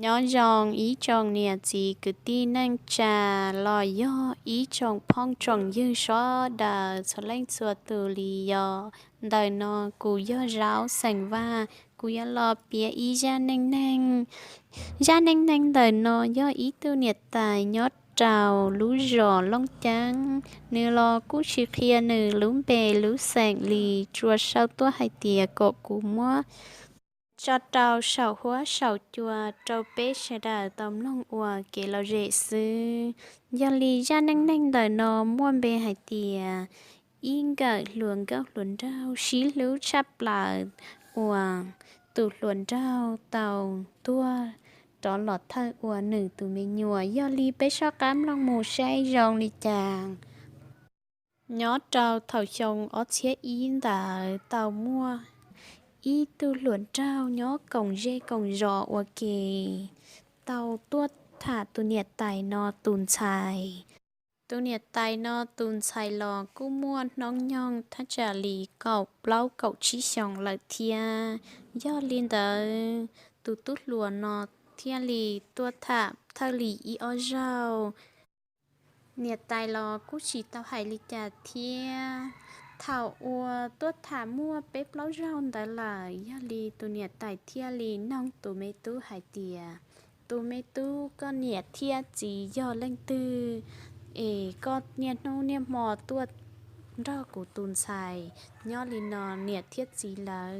Nyob zoo ib tsoom niam txiv kwv tij neej tsa los yog ib tsoom phooj tsoom ywg sawv daws txhua leej txhua tus li. Yog ntawm no kuv yog Zaub xeem Vaj, kuv yuav los piav ib zaj neej neeg. Zaj neej neeg ntawm no yog ib tug niam tais nyob rau lub zos Looj Ceeb, nws los kuj tsis qhia nws lub npe lub xeem li, tsuas sau tuaj hais tias kom kuv muab tso rau saum huab saum cua rau peb sawv daws tau mloog ua kev lom zem xwb. Yog li zaj neej neeg ntawm no muaj npe hais tias ib nkawm hluas nkauj hluas nraug sib hlub tshaj plaws uas tus hluas nraug tau tuag rov los thawj ua nws tus me nyuam. Yog li peb soj qab mloog mus saib zoo li cas. Nyob rau thaum xyoo ob txhiab ib ntawd tau muaj ib tug hluas nraug nyob koom zej koom zos ua ke tau tuaj tham tus niam tais no tus ntxhais. Tus niam tais no tus ntxhais los kuj muaj hnub nyoog thaj tsam li kaum plaub kaum tsib xyoos lawm thiab. Yog li ntawd tus tub hluas no thiaj li tuaj tham thawj li ib ob zaug. Niam tais los kuj tsis tau hais li cas thiab. Thaum uas tuaj tham muaj peb plaub zaug ntawd lawm, yog li tus niam tais thiaj li noog tus me tub hais tias, tus me tub, koj niam thiab txiv yog leej twg es koj niaj hnub niaj hmo tuaj nrog kuv tus ntxhais nyob li no niam thiab txiv lawv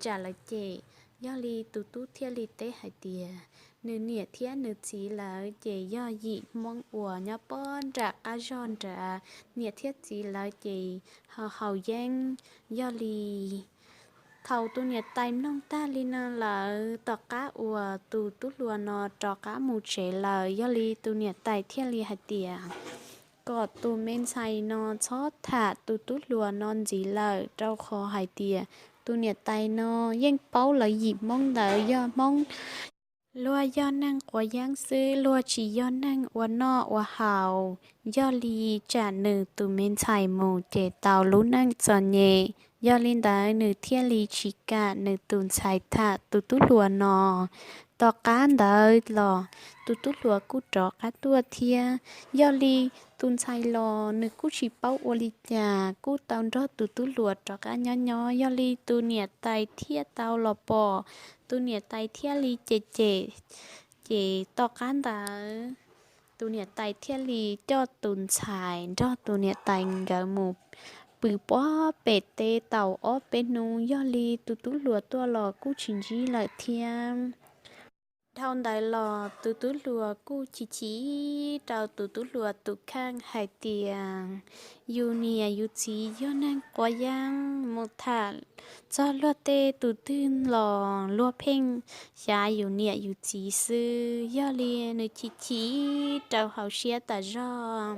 tsam lawv cem? Yog li tus tub thiaj li teb hais tias nws niam thiab nws txiv lawv ces yog yim Hmoob uas nyob puag nram qab zog nrad, niam thiab txiv lawv ces haus yeeb. Yog li thaum tus niam tais mloog tag li no lawm, tom qab uas tus tub hluas no rov qab mus tsev lawm, yog li tus niam tais thiaj li hais tias kom tus me ntxhais no txhob tham tus tub hluas no ntxiv lawm, rau qhov hais tias tus niam tais no yeej paub lawv yim Hmoob ntawd yog Hmoob luag yog neeg quav yeeb xwb, luag tsis yog neeg ua noj ua haus. Yog li tsam nws tus me ntxhais mus ces tau lub neej txom nyem, yog li ntawd nws thiaj li tsis kam nws tus ntxhais tham tus tub hluas no. Tom qab ntawd los tus tub hluas kuj rov qab tuaj thiab. Yog li tus ntxhais los nws kuj tsis paub ua li cas, kuj tau nrog tus tub hluas rov qab nyob nyob, yog li tus niam tais thiaj tau los pom, tus niam tais thiaj li cem cem. Ces tom qab ntawd tus niam tais thiaj li coj tus ntxhais nrog tus niam tais nkawd mus pw puag pem teb tau ob peb hnub, yog li tus tub hluas tuaj los kuj tsis ntsib lawm thiab. Dhau ntawd los tus tub hluas kuj chim chim rau tus tub hluas tus kheej hais tias yus niam yus txiv yog neeg quav yeeb, mus tham txog luag tej tus twg los luag pheej xyav yus niam yus txiv xwb. Yog li nws chim chim rau hauv siab tas zog.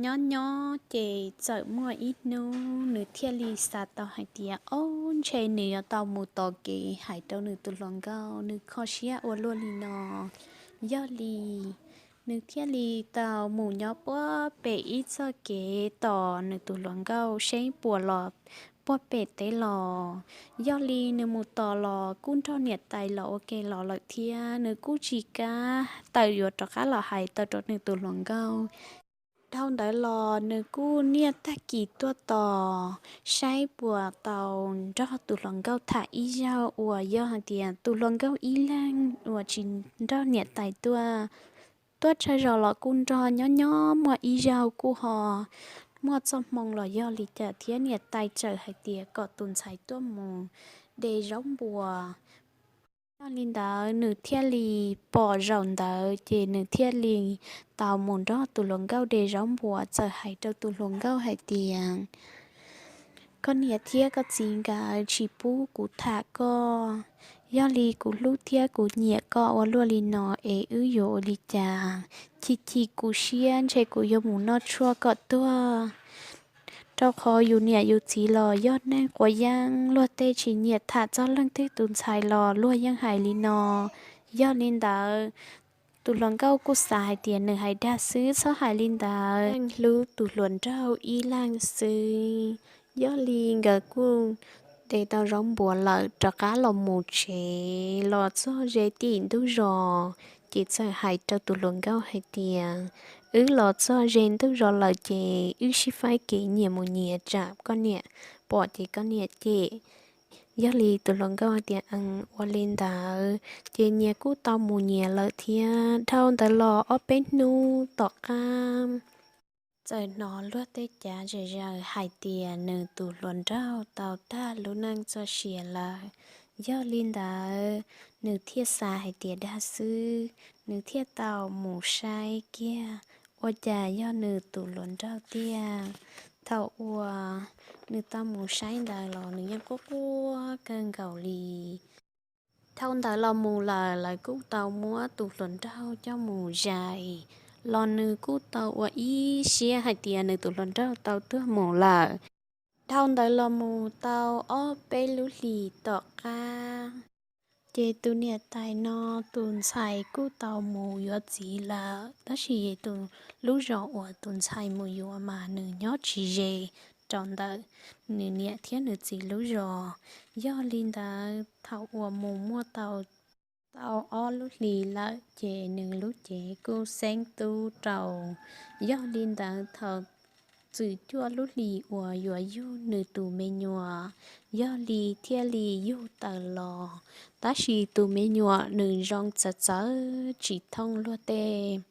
Nyob nyob ces txawm muaj ib hnub nws thiaj li xav tau hais tias, ob, ntshe nws yuav tau mus tos kev hais rau nws tus hluas nkauj, nws kho siab ua luaj li no. Yog li nws thiaj li tau mus nyob puag pem ib txoj kev tos nws tus hluas nkauj seb puas los puag pem teb los. Yog li nws mus tos los kuj nrog niam tais los ua ke los lawm thiab, nws kuj tsis kam tawm yuav rov qab los hais tau rau nws tus hluas nkauj. Dhau ntawd los nws kuj niaj tag kis tuaj tos saib puas tau nrog tus hluas nkauj tham ib zaug uas yog hais tias tus hluas nkauj ib leeg uas tsis nrog niam tais tuaj. Tuaj tsawg zaus los kuj nrog, nyob nyob muaj ib zaug kuj ho muaj txoj hmoo los yog li cas thiab niam tais txawm hais tias kom tus ntxhais tuaj mus de zaub npua. Yog li ntawd nws thiaj li pom zaum ntawd ces nws thiaj li tau mus nrog tus hluas nkauj de zaub npua, txawm hais rau tus hluas nkauj hais tias, koj niam thiab koj txiv nkawd tsis pub kuv tham koj, yog li kuv hlub thiab kuv nyiam koj ua luaj li no es wb yuav ua li cas? Chim chim kuv siab ntshe kuv yuav mus noj tshuaj kom tuag, rau qhov yus niam yus txiv los yog neeg quav yeeb, luag tej tsis nyiam tham txog leej twg tus ntxhais los luag yeej hais li no. Yog li ntawd tus hluas nkauj kuj xav hais tias nws hais dag xwb, txhob hais li ntawd, yeej hlub tus hluas nraug ib leeg xwb. Yog li nkawd kuj de tau zaub npua lawm rov qab los mus tsev. Los txog ze tim ntug zos, ces txawm hais rau tus hluas nkauj hais tias, Wb los txog ze ntug zos lawm ces wb sib faib kev nyias mus nyias, tsam koj niam pom ces koj niam cem. Yog li tus hluas nkauj hais tias, Ua li ntawd. Ces nyias kuj tau mus nyias lawm thiab. Dhau ntawd los ob peb hnub tom qab, txawm hnov luag tej cav zom zaws hais tias nws tus hluas nraug tau tag lub neej txoj sia lawm. Yog li ntawd, nws thiaj xav hais tias dag xwb, nws thiaj tau mus saib kiag ua cas yog nws tus hluas nraug tiag. Thaum uas nws tau mus saib ntawd los nws yeej quaj quaj kawg nkaus li. Dhau ntawd los mus lawm, lawv kuj tau muab tus hluas nraug coj mus zais, los nws kuj tau ua ib siab hais tias nws tus hluas nraug tau tuag mus lawm. Dhau ntawd los mus tau ob peb lub hlis tom qab, ces tus niam tais no tus ntxhais kuj tau mus yuav txiv lawm, tab sis tus, lub zos uas tus ntxhais mus yuav mas nws nyob tsis ze rau ntawm nws niam thiab nws txiv lub zos. Yog li ntawd, thaum uas mus muaj tau tau ob lub hlis lawm ces nws lub cev kuj xeeb tub rau. Yog li ntawd, thaum txwm cuaj lub hlis uas yuav yug nws tus me nyuam, yog li thiaj li yug tawm los, tab sis tus me nyuam nws zoo txawv txawv tsis thooj luag tej.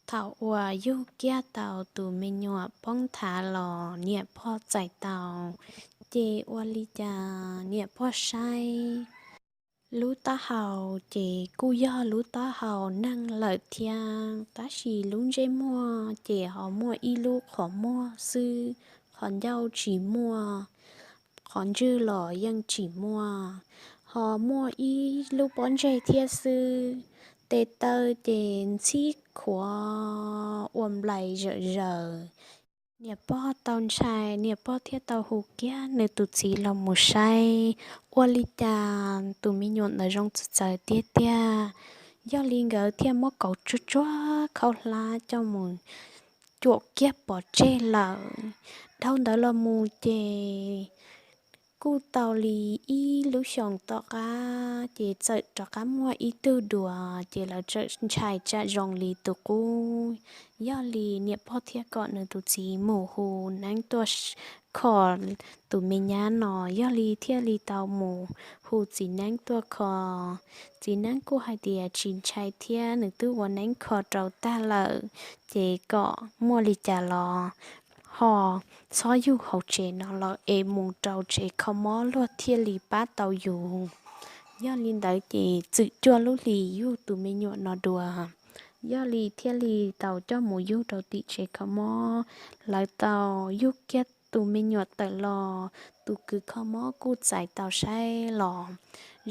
Thaum uas yug kiag tau tus me nyuam poob thav los niam pog txais tau, ces ua li cas niam pog saib lub taub hau ces kuj yog lub taub hau neeg lawm thiab, tab sis lub ntsej muag ces ho muaj ib lub qhov muag xwb, qhov ncauj tsis muaj, qhov ntswg los yeej tsis muaj, ho muaj ib lub pob ntseg thiab xwb. Tes taw ces ntxhib khuav ua nplais zawm zaws. Niam pog tau ntshai, niam pog thiaj tau hu kiag nws tus txiv los mus saib, ua li cas tus me nyuam ntawd zoo txawv txawv tiag tiag. Yog li nkawd thiaj muab kauv tsuag tsuag khaub hlab coj mus cuam kiag pov tseg lawm. Dhau ntawd los mus ces kuj tau li ib lub xyoos tom qab ces txawm rov qab muaj ib tug dua, ces lawv txawm ntshai tsam zoo li tus qub. Yog li niam pog thiaj kom nws tus txiv mus hu neeb tuaj kho tus me nyab no, yog li thiaj li tau mus hu txiv neeb tuaj kho. Txiv neeb kuj hais tias tsis ntshai thiab, nws twb ua neeb kho rau tag lawm, ces kom muaj li cas los ho txhob yug hauv tsev no lawm es mus rau tsev kho mob luag thiaj li pab tau yus. Yog li ntawd ces txwm cuaj lub hlis yug tus me nyuam no dua. Yog li thiaj li tau coj mus yug rau tim tsev kho mob. Lawv tau yug kiag tus me nyuam tawm los, tus kws kho mob kuj txais tau saib los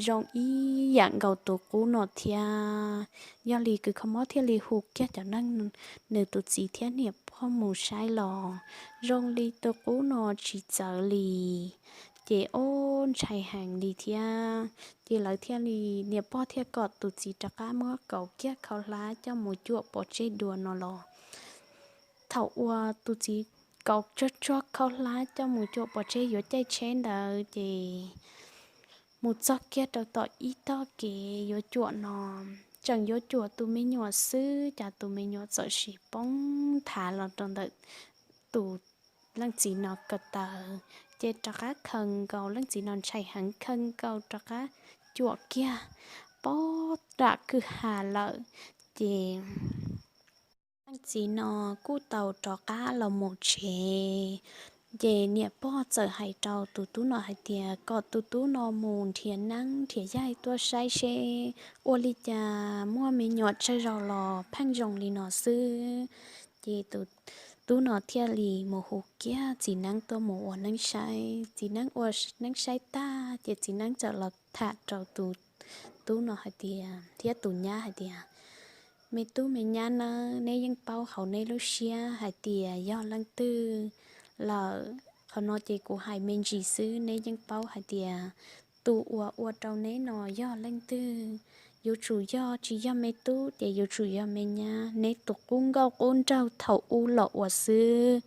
zoo ib yam nkaus tus qub no thiab. Yog li kws kho mob thiaj li hu kiag cov neeg, nws tus txiv thiab niam pog mus saib los zoo li tus qub no tsis txawv li. Ces ob ntshai heev li thiab, ces lawv thiaj li, niam pog thiaj kom tus txiv rov qab muab kauv kiag khaub hlab coj mus cuam pov tseg dua no los. Thaum uas tus txiv kauv tsuag tsuag khaub hlab coj mus cuam pov tseg yuav caij tsheb ntawd ces mus txog kiag rau tom ib tog kev yuav cuam no, tseem yuav cuam tus me nyuam xwb, cas tus me nyuam txawm sim poob thav los rau ntawm tus leej txiv no ko taw. Ces rov qab khaws nkaus, leej txiv no ntshai heev, khaws nkaus rov qab cuam kiag pob nram kwj ha lawm. Ces leej txiv no kuj tau rov qab los mus tsev. Ces niam pog txawm hais rau tus tub no hais tias kom tus tub no mus nrhiav neeb nrhiav yaig tuaj saib seb ua li cas muaj me nyuam tsawg zaus los pheej zoo li no xwb. Ces tus tub no thiaj li mus hu kiag txiv neeb tuaj mus ua neeb saib. Txiv neeb ua neeb saib tag ces txiv neeb txawm los tham rau tus tub no hais tias, thiab tus nyab hais tias, Me tub me nyab nawb, neb yeej paub hauv neb lub siab hais tias yog leej twg lawm. Qhov no ces kuv hais me ntsis xwb, neb yeej paub hais tias tus uas ua rau neb no yog leej twg. Yuav tsum yog, tsis yog me tub ces yuav tsum yog me nyab, neb tus qub nkauj qub nraug thaum ub los ua xwb.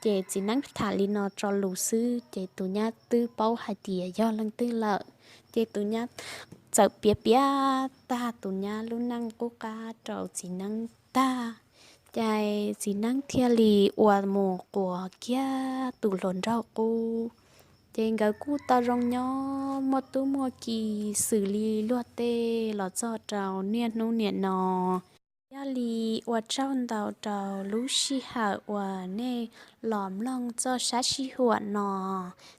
Ces txiv neeb tham li no tso lus xwb ces tus nyab twb paub hais tias yog leej twg lawm. Ces tus nyab txawm piav piav tag tus nyab lub neej qub qab rau txiv neeb tag, ces txiv neeb thiaj li ua mus quas kiag tus hluas nraug qub. Ces nkawd kuj tau zoo nyob muaj tub muaj ki xws li luag tej los txog rau niaj hnub niam no. Thiaj li ua tsaug ntau rau lub sij hawm uas nej los mloog txoj sab sij huam no,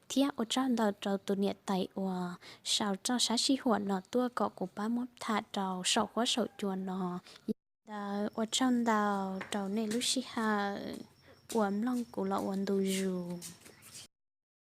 thiab ua tsaug ntau rau tus niam tais uas sau txoj sab sij huam no tuaj kom kuv pab muab tham rau saum huab saum cua no. Yog li ntawd ua tsaug ntau rau nej lub sij hawm uas mloog kuv los ua ntu zus.